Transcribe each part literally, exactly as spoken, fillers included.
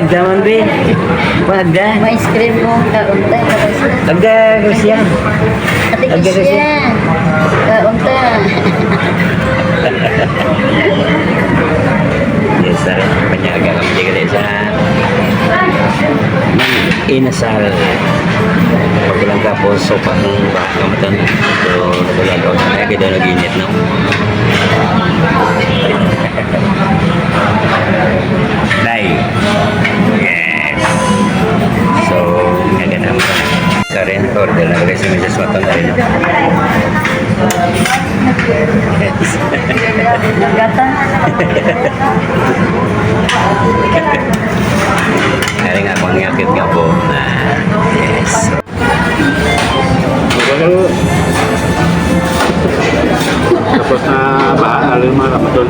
Daman, be. Magda. May ice cream mo, kaunta, kaunta. Magda, Gracia. Ate Magda, Gracia. Gracia, kaunta. Yes, sir. Panyaga kami diri sa Mang Inasal. Pagkulang tapos, so, pang baka matan. So, nagulalo. Ay, kaya daw nag-init, no? Nay. Yes. So, nga ganun. Sorry, order na rin si Missus Maton na rin. Yes. Gata. Kaya nga, kung nga cute nga po, na, yes. Tapos na ba, alam mo, Ramadan,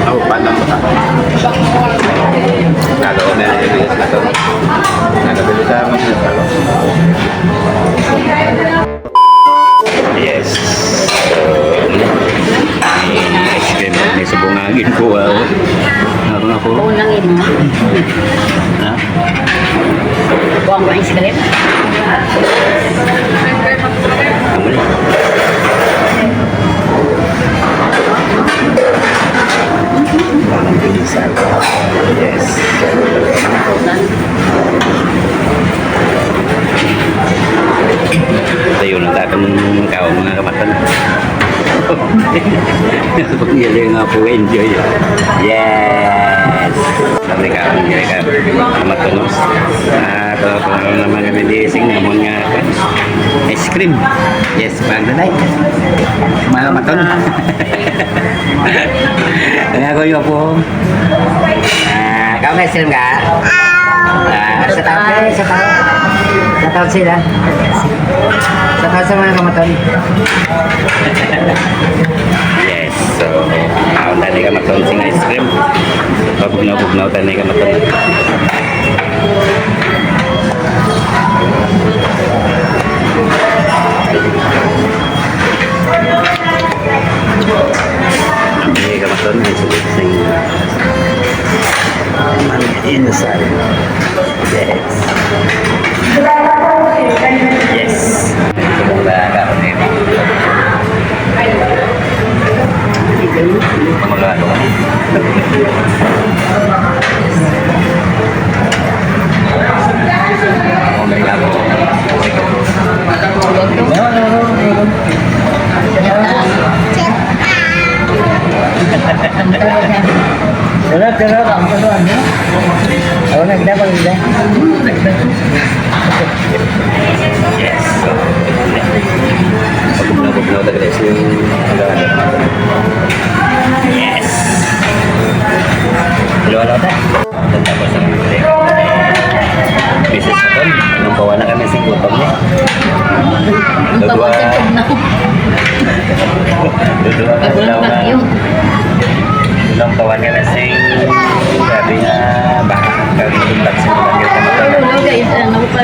ako pa lang ba? Lalo na yung bilis na to. Nakabili sa mga talo. Yes. So, may ice cream, may subong nga ginkuha, oh. Ako nga po. Unang imo. Ha? Kuha ang ice cream. Yes. Tayo na tatong tao, mga kamatan. Pag nga po, enjoy. Yes. Sabi ka, ang gaya ka, matunos. Ah, ito, kung ano naman kami di sing naman nga, ice cream. Yes, pag na, mga maton. Ang ako yung po. Ah, kami sila nga. Ah, sa tao, eh, sa tao. Sa tao sila. Sa tao sa mga kamaton. Yes. So, aon tani ka maton sing ice cream. Pabugnaw-bugnaw tani ka maton. Ang mga kamaton ay sulit sing man inside. Yes. Yes. Ito mong nakakaroon eh. Ito mong nakakaroon eh. Wala, pero ang ano, ano? Ako nagdabal, hindi. Yes. Pagkabugnaw-bugnaw talaga yung Yes. Hello, hello, ta. Tapos ang Misis Maton, nung pawa na kami sa gutom niya. Ang tawag sa tugnaw. Dudua ka Pag walang daw na bagyo. Ilang kawan nga na sing grabe nga baka kag impact sa mga Ay, wala, guys. Ano pa?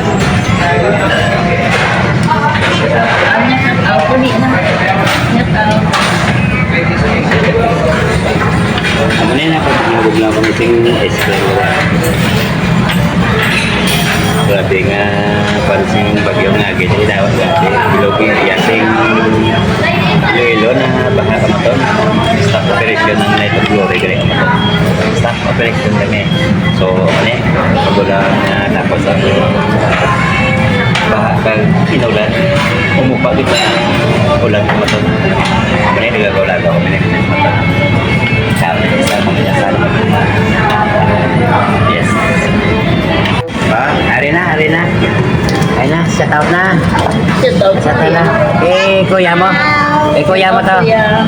Ano na? Ako ni na. Ano pa? Ano na yun? Ako, nabog na ako ng sing ice cream nila. Grabe nga, pansin bagyo nga, gid, daw, grabe. Bilog nga, yasing, Iloilo na, baka kamaton. Stop operation ng Night of Glory, gani kamaton. Stop operation kami. So, ano eh, pagula na tapos ang baha kag inulan. Umupa kita. Ulan kamaton. Ano eh, nagagawla daw kami na kamaton. Sa, sa mga yasal. Yes. Ah, ari na, ari na. Ari na, shout out na. Shout out sa Shout out na. Kuya. Eh, kuya mo. Eh, kuya mo to. Kuya.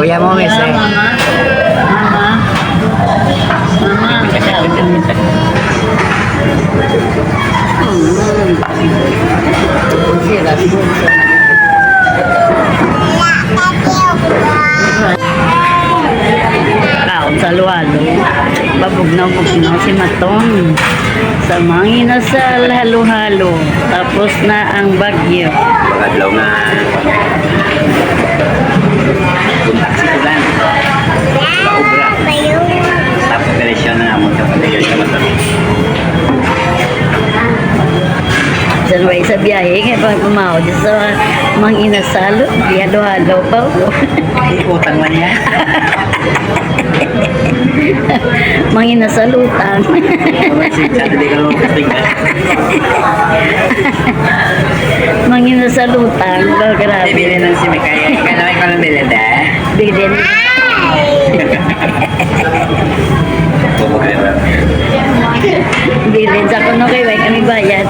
Kuya mo, miss, eh. Mama. Mama. Mama, shout out. Mm. Sila, sila. Kaon sa halo-halo. Pabugnaw-bugnaw si Maton. Sa mga inasal, halo-halo. Tapos na ang bagyo. Mga adlaw nga. Kontak si Kulan. Sa obra. Tapos, diretso na namon sa pagkakita. Mao, sa manginasalot, halo-halo pa. Utang man niya. Manginasalutang. Manginasalutang. Oh, grabe. Bibili lang si Mikay. Ikaw lang, ikaw lang bilhin, eh. Bilhin. Bilhin sa kuno kay way kami bayad.